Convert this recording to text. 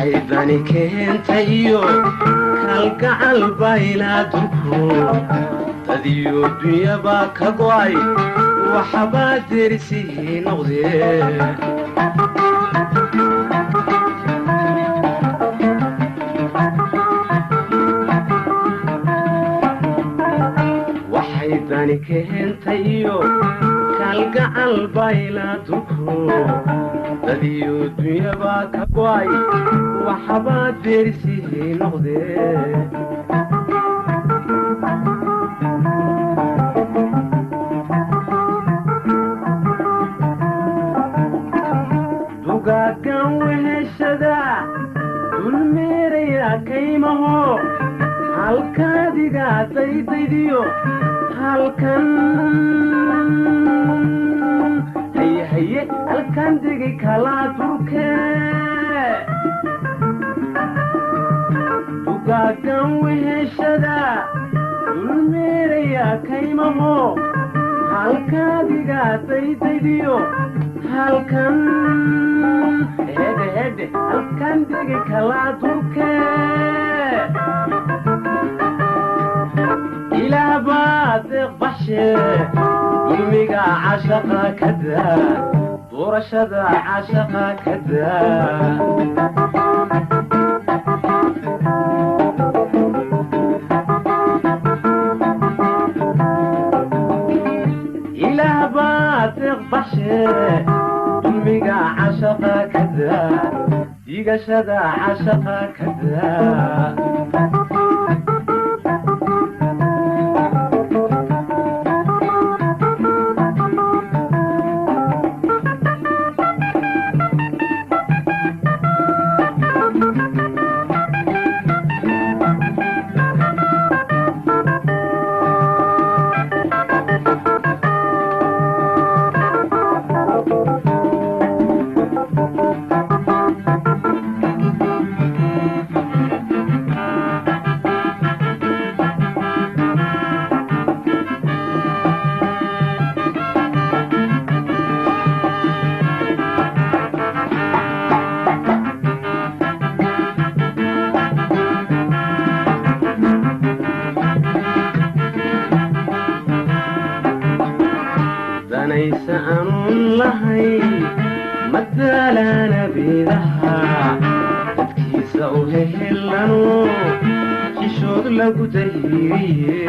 Waxay dani keentayo kalgacal baylaa durko, dadiyo dunyabaa ka go'ay, waxbaa derisihii noqdee. Waxay dani keentayo kalgacal baylaa durko, dadiyo dunyabaa ka go'ay, waxbaa derisihii noqdee. Dugaagan weheshada dulmeeraya kaymaho, halkaadiga daydaydiyo halkan haye haye, halkan degi kalaa durke. Dugaagan weheshada dulmeeraya kaymaho, halkaadiga daydaydiyo halkan hedhe hedhe, halkan degi kalaa durke. Ilaah baa deeq baxshe, dulmiga cashaqa ka daa, doorashada cashaqa ka daa. Ilaah baa deeq baxshe, dulmiga cashaqa ka daa, diigashada cashaqa ka daa. Danaysa anuun lahayn madaalana bidaha, dadkiisa u hehelano xishood lagu dahiriye.